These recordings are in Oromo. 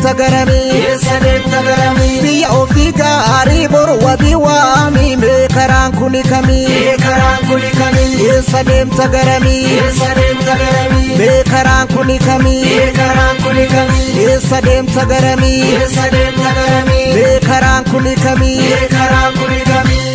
deemta garamii Eessa deemta garamii Biyya ofii gaarii boru wabii waamii mee karaan kuni kamii Mee karaan kuni kamii Eessa deemta garamii Eessa deemta garamii Mee karaan kuni kamii Mee karaan kuni kamii Eessa deemta garamii Eessa deemta garamii Mee karaan kuni kamii Mee karaan kuni kamii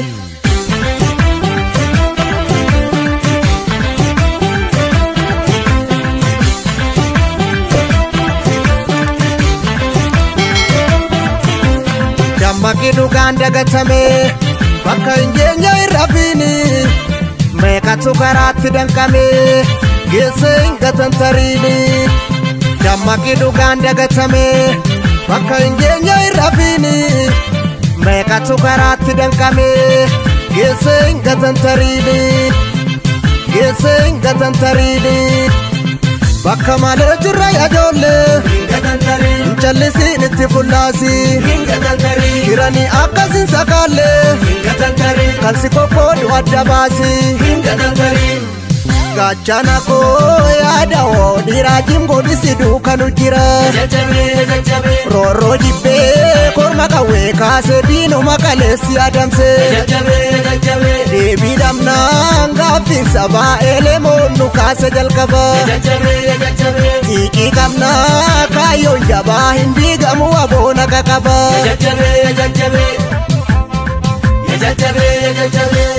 Dammaqii dhugaan dagatame bakka hin geenye hin rafiini meeqatu karaatti danqame geesse hin gatantariini. Dammaqii dhugaan dagatame bakka hin geenye hin rafiini meeqatu karaatti danqame geesse hin gatantariini. Geesse hin gatantariini. Bakka malee jirra ijoollee Hin gatantariin hin callisiin itti fullaasi. Hin gatantariin Kiranii akkasiin sakaallee Hin gatantariin kalsi qoqqoodu adda baasi. Hin gatantariin Gaachana koo yaada hoo dhiiraa jimgoodhisi duukanu jira. Jajjabee jajjabee Roorroo jibbee korma qawwee kaasee diinuma kaleessi adamsee. Jajjabee jajjabee Deebii dhabnaan gaaffiin sabaa elemoon nu kaase jalqaba. Jajjabee jajjabee Xiiqii qabnaa kaayyoon jabaa hin diigamu aboona qaqaba. Jajjabee jajjabee Jajjabee jajjabee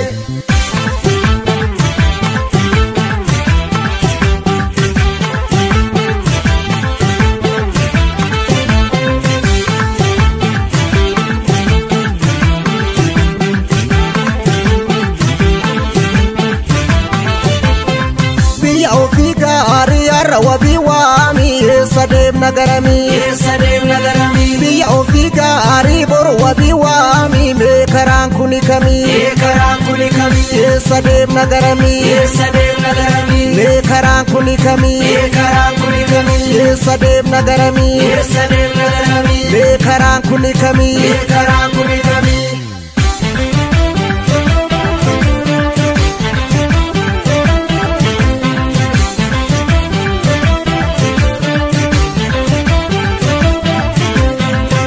Biyya ofii gaarii har'a wabii waamii eessa deemna garamii. Eessa deemna garamii Biyya ofii gaarii boru wabii waamii mee karaan kuni kamii. Mee karaan kuni kamii Eessa deemna garamii Eessa deemna garamii mee karaan kuni kamii. Mee karaan kuni kamii Eessa deemna garamii Eessa deemna garamii mee karaan kuni kamii. Mee karaan kuni kamii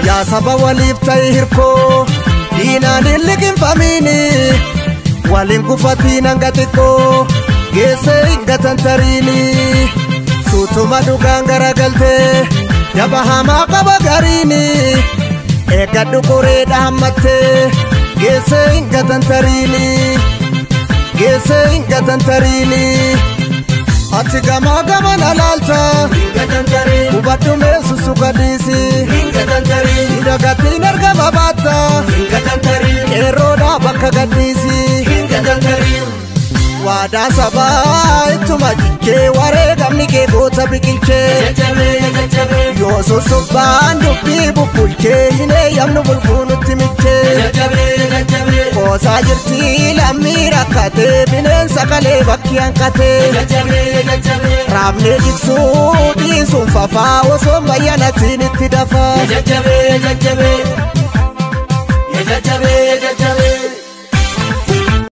Yaa saba waliif ta'e hirkoo diinaan hin liqinfamiini waliin gufatiin hanga xiqqoo geesse hin gatantariini suutuma dhugaan garagaltee daba hamaa qaba gariini eeggadhu qoreedha hammattee geesse hin gatantariini geesse hin gatantariini ati gamaa gaman alaalta Hin gatantariin hubadhu mee sussuka dhiisi. Hin gatantariin Dagatiin argama baatta Hin gatantariin qeerroodhaa bakka gadhiisi. Hin gatantariin Waadaa sabaa ittuma jichee wareegamni kee goota biqilchee. Jajjabee jajjabee Yoo sossobbaan dubbii bubbulchee hin eeyyamnu bulbuu nutti michee. Jajjabee jajjabee Qoosaa jirti lammii rakkatee bineensa kalee bakki hanqatee. Jajjabee jajjabee Raabnee jigsuu dhiisuun fafaa osoo bayyanatiin itti dafaa. Jajjabee jajjabee Jajjabee jajjabee